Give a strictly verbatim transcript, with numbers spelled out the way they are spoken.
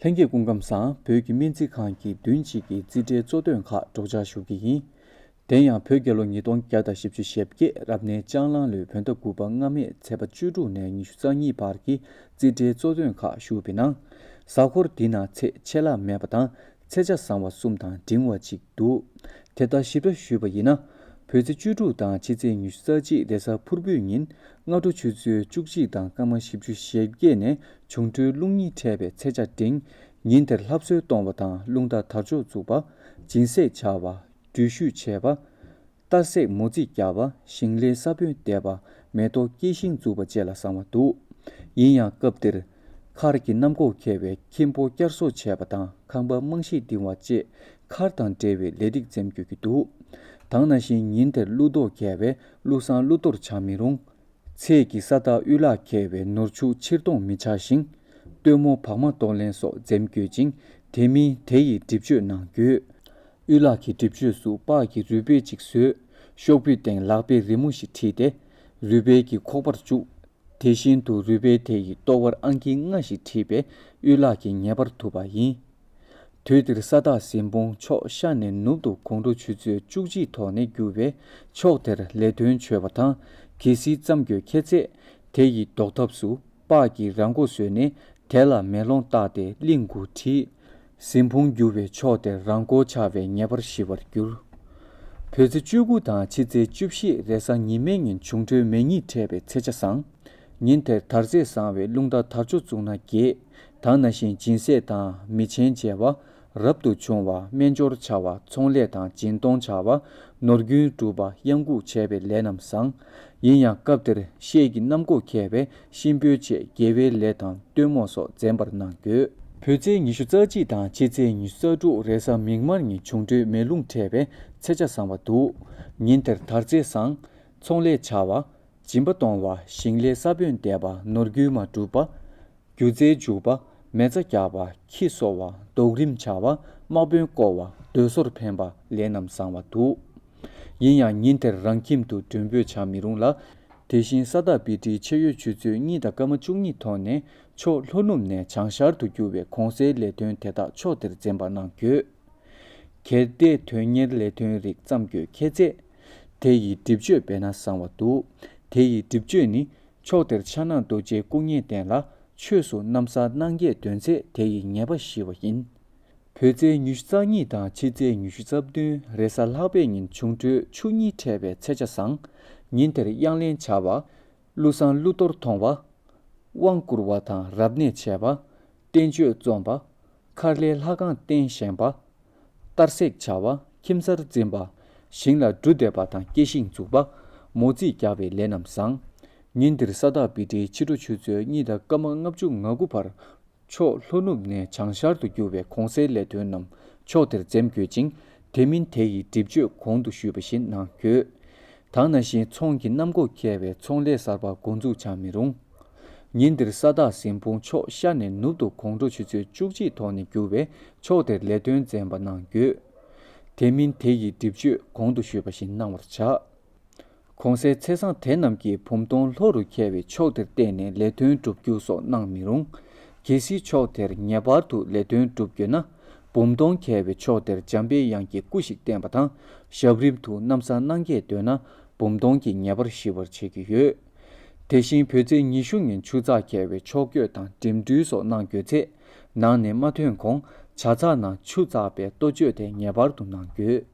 ལྷན་རྒྱས་སྐུ་ཁམས་བཟང་། བོད་ཀྱི་སྨན་རྩིས་ཁང་གི་བདུན་གཅིག་གི་རྩིས་ཁྲའི་གཙོ་དོན་ཁག་སྒྲོག་སྦྱང་ཞུ་གི་ཡིན། དེ་ཡང་བོད་རྒྱལ་ལོ་ཉིས་སྟོང་བརྒྱ་དང་བཞི་བཅུ་ཞེ་བརྒྱད་རབ་གནས་ལྕགས་གླང་ལོའི་བོད་ཟླ་དགུ་པ་སྔ་མའི་ཚེས་པ་བཅུ་དྲུག་ནས་ཉི་ཤུ་རྩ་གཉིས་བར་གྱི་རྩིས་ཁྲའི་གཙོ་དོན་ཁག་ཞུས་པའི་ནང་། གཟའ་འཁོར་འདི་ན་ཚེས་ཆད་ལྷག་མེད་པ་དང་ཚེས་ཆ་བཟང་བ་གསུམ་དང་འབྲིང་བ་གཅིག་འདུག་དེ་ལྟར་ཞིབ་ཕྲ་ཞུས་པ་ཡིན་ན། བོད་ཚེས་བཅུ་དྲུག་དང་ཕྱི་ཚེས་ཉི་ཤུ་རྩ་གཅིག་རེས་གཟའ་ཕུར་བུའི་ཉིན་སྔ་དྲོ་ཆུ་ཚོད་བཅུ་གཅིག་དང་སྐར་མ་བཞི་བཅུ་ཞེ་བརྒྱད་ནས་འབྱུང་འཕྲོད་རླུང་གཉིས་འཕྲད་པའི་ཚེས་ཆ་འབྲིང་། ཉིན་དེར་ལྷ་གསོལ་གཏོང་བ་དང་རླུང་རྟ་དར་ལྕོག་འཛུགས་པ། སྦྱིན་སྲེག་བྱ་བ། འགྲུལ་བཞུད་བྱེད་པ། གཏར་སྲེག་མོ་རྩིས་བརྒྱབ་པ། ཞིང་ལས་ས་བོན་འདེབས་པ། མེ་ཏོག་སྐྱེ་ཤིང་འཛུགས་པ་བཅས་ལ་བཟང་བ་འདུག་ཡིན་ཡང་སྐབས་འདིར། མཁར་གྱི་གནམ་སྒོ་ཁེལ་བས་ཁྱིམ་སྤོ་བསྐྱར་གསོ་བྱས་པ་དང་ཁང་པ་རྨང་གཞི་འདིང་བ་བཅས་མཁར་དང་འབྲེལ་བའི་ལས་སྒྲིག་འཛེམ་དགོས་ཀྱི་འདུག་དེ་ནང་བཞིན་ཉིན་དེར་ཀླུ་རྡོག་ཁེལ་བས་ཀླུ་བསང་ཀླུ་གཏོར་བྱ་མི་རུང་། ཚེས་ཀྱི་ས་བདག་གཡུལ་ལྷ་ཁེལ་བས་ནོར་ཕྱུགས་ཕྱིར་གཏོང་མི་བྱ་ཞིང་། སྟོན་མོ་བག་མ་གཏོར་ལེན་སོགས་འཛེམ་དགོས་ཅིང་དེ་མིན་དེ་ཡི་སྒྲིབ་གཅོད་གནང་དགོས། གཡུལ་ལྷ་གི་སྒྲིབ་གཅོད་སུ་སྤགས་ཀྱི་རུས་སྦལ་གཅིག་བཟོས། ཤོག་བུའི་སྟེང་ལག་པས་རི་མོ་ཞིག་བྲིས་ཏེ། རུས་སྦལ་གྱི་ཁོག་པར་བཅུག་དེ་བཞིན་དུ་རུས་སྦལ་དེ་ཡི་ལྟོ་བར་ཨང་ཀི་ལྔ་ཞིག་བྲིས་པས་གཡུལ་ལྷ་གིས་ངེས་པར་ཐུབ་པ་ཡིན། དུས་དེར་ས་བདག་གཟིམ་དཔོན་ཕྱོགས་ཤར་ནས་ནུབ་ཏུ་དགོང་དྲོ་ཆུ་ཚོད་བཅུ་གཅིག་ཐོག་ནས་རྒྱུ་བས་ཕྱོགས་དེར་ལས་དོན་བྱོས་པ་དང་གལ་སྲིད་བརྩམས་དགོས་ཁེལ་ཚེ། དེ་ཡི་ཟློག་ཐབས་སུ་སྤགས་ཀྱི་ར་མགོ་བཟོས་ནས་དེ་ལ་མེ་ལོང་བཏགས་ཏེ་གླིང་དགུ་བྲིས། གཟིམ་དཔོན་རྒྱུ་བའི་ཕྱོགས་དེར་རང་འཁོར་ཆགས་པས་ངེས་པར་ཞི་བར་འགྱུར། བོད་ཚེས་བཅུ་དགུ་དང་ཕྱི་ཚེས་བཅུ་བཞི་རེས་གཟའ་ཉི་མའི་ཉིན་འབྱུང་འཕྲོད་མེ་གཉིས་འཕྲད་པའི་ཚེས་ཆ་བཟང་། ཉིན་དེར་དར་ཚེས་བཟང་བས་རླུང་རྟ་དར་ལྕོག་བཙུགས་ན་རྒྱས། དེ་ནང་བཞིན་སྦྱིན་སྲེག་དང་མི་ཆེན་མཇལ་བ། རབ་ཏུ་བྱུང་བ། སྨན་སྦྱོར་བྱ་བ། ཚོང་ལས་དང་སྦྱིན་གཏོང་བྱ་བ། ནོར་རྒྱུན་སྒྲུབ་པ། གཡང་འགུགས་བྱས་པའི་ལས་རྣམས་བཟང་། ཡིན་ཡང་སྐབས་དེར་ཤེལ་གྱི་གནམ་སྒོ་ཁེལ་བས་གཤིན་པོའི་ཆེད་དགེ་བའི་ལས་དང་སྟོན་མོ་སོགས་འཛེམ་པར་གནང་དགོས། བོད་ཚེས་ཉི་ཤུ་རྩ་གཅིག་དང་ཕྱི་ཚེས་ཉི་ཤུ་རྩ་དྲུག་རེས་གཟའ་མིག་དམར་ཉིན་འབྱུང་འཕྲོད་མེ་རླུང་འཕྲད་པས་ཚེས་ཆ་བཟང་བ་འདུག་ཉིན་དེར་དར་ཚེས་བཟང་། ཚོང་ལས་བྱ་བ། སྦྱིན་པ་གཏོང་བ། ཞིང་ལས་ས་བོན་འདེབས་པ། ནོར་རྒྱུན་མ་སྒྲུབ་པ། སྒྱུ་རྩལ་འཇུག་པ། མེ་བཙའ་རྒྱག་པ། ཁྱི་གསོ་བ། རྡོག་རིམ་བྱ་བ། དམག་དཔོན་བསྐོ་བ། སྡོད་སོར་འཕེན་པ་ལས་རྣམས་བཟང་བ་འདུག་ཡིན་ཡང་ཉིན་དེར་རང་ཁྱིམ་དུ་མགྲོན་འབོད་བྱ་མི་རུང་ལ། དེ་བཞིན་ས་བདག་བི་ཏྲིའི་ཕྱེད་ཡོལ་ཆུ་ཚོད་གཉིས་དང་སྐར་མ་བཅུ་གཉིས་ཐོག་ནས་ཕྱོགས་ལྷོ་ནུབ་ནས་བྱང་ཤར་དུ་རྒྱུ་བའི་གོང་གསལ་ལས་དོན་དེ་དག་ཕྱོགས་དེར་འཛེམ་པ་གནང་དགོས། གལ་ཏེ་དོན་གཉེར་ལས་དོན་རིགས་བརྩམ་དགོས་ཁེལ་ཚེ། དེ་ཡི་སྒྲིབ་གཅོད་འབད་ན་བཟང་བ་འདུག་དེ་ཡི་སྒྲིབ་གཅོད་ནི། ཕྱོགས་དེར་ཕྱག་ན་རྡོ་རྗེའི་སྐུ་བརྙན་བསྟན་ལ་ཆོས་སུ་ན་བཟའ་གནང་གས་འདོན་ཚེ་དེ་ཡི་ཉེས་པ་ཞི་བ་ཡིན། བོད་ཚེས་ཉི་ཤུ་རྩ་གཉིས་དང་ཕྱི་ཚེས་ཉི་ཤུ་རྩ་བདུན་རེས་གཟའ་ལྷག་པའི་ཉིན་འབྱུང་འཕྲོད་ཆུ་གཉིས་འཕྲད་པའི་ཚེས་ཆ་བཟང་། ཉིན་དེར་གཡང་ལེན་བྱ་བ། ཀླུ་བསང་ཀླུ་གཏོར་མཐོང་བ། དབང་བསྐུར་བ་དང་རབ་གནས་བྱས་པ། བསྟན་བཅོས་རྩོམ་པ། མཁར་ལས་ལྷ་ཁང་རྟེན་བཞེངས་པ། གཏར་སྲེག་བྱ་བ། ཁྱིམ་གསར་འཛིན་པ། ཞིང་ལ་འབྲུ་འདེབས་པ་དང་སྐྱེ་ཤིང་འཛུགས་པ། མོ་རྩིས་རྒྱག་པའི་ལས་རྣམས་བཟང་། ཉིན་འདིར་ས་བདག་བི་ཏྲིའི་ཕྱི་དྲོ་ཆུ་ཚོད་གཉིས་དང་སྐར་མ་ལྔ་བཅུ་ང་དགུ་བར། ཕྱོགས་ལྷོ་ནུབ་ནས་བྱང་ཤར་དུ་རྒྱུ་བའི་གོང་གསལ་ལས་དོན་རྣམས་ཕྱོགས་དེར་འཛེམ་དགོས་ཅིང་། དེ་མིན་དེ་ཡི་སྒྲིབ་གཅོད་གོང་དུ་ཞུས་པ་བཞིན་གནང་དགོས། དེ་ནང་བཞིན་ཚོང་གི་གནམ་སྒོ་ཁེལ་བས་ཚོང་ལས་གསར་པ་འགོ་འཛུགས་བྱ་མི་རུང་། ཉིན་འདིར་ས་བདག་གཟིམ་དཔོན་ཕྱོགས་ཤར་ནས་ནུབ་ཏུ་དགོང་དྲོ་ཆུ་ཚོད་བཅུ་གཅིག་ཐོག་ནས་རྒྱུ་བས་ཕྱོགས་དེར་ལས་དོན་འཛེམ་པ་གནང་དགོས། དེ་མིན་དེ་ཡི་སྒྲིབ་གཅོད་གོང་དུ་ཞུས་པ་བཞིན་གནང་བར་བྱ། གོང་གསལ་ཚེས་བཟང་དེ་རྣམས་ཀྱིས་བུམ་སྟོང་ལྷོ་རུ་ཁེལ་བའི་ཕྱོགས་དེར་བརྟེན་ནས་ལས་དོན་བསྒྲུབ་རྒྱུ་སོགས་གནང་མི་རུང་། གལ་སྲིད་ཕྱོགས་དེར་ངེས་པར་དུ་ལས་དོན་བསྒྲུབ་དགོས་ན། བུམ་སྟོང་ཁེལ་བའི་ཕྱོགས་དེར་འཇམ་པའི་དབྱངས་ཀྱི་སྐུ་ཞིག་བསྟན་པ་དང་ཞབས་རིམ་དུ་ན་བཟའ་གནང་གས་འདོད་ན་བུམ་སྟོང་གིས་ངེས་པར་ཞི་བར་བྱེད་ཀྱི་ཡོད། དེ་བཞིན་བོད་ཚེས་ཉི་ཤུ་ཉིན་ཆུ་ཚགས་ཁེལ་བའི་ཕྱོགས་བསྐྱོད་དང་འགྲིམ་འགྲུལ་སོགས་གནང་དགོས་ཚེ། ནང་ནས་མ་ཐོན་གོང་ཇ་ཚགས་ནང་ཆུ་བཙགས་པའི་ལྟོ་སྤྱོད་དེ་ངེས་པར་དུ་གནང་དགོས།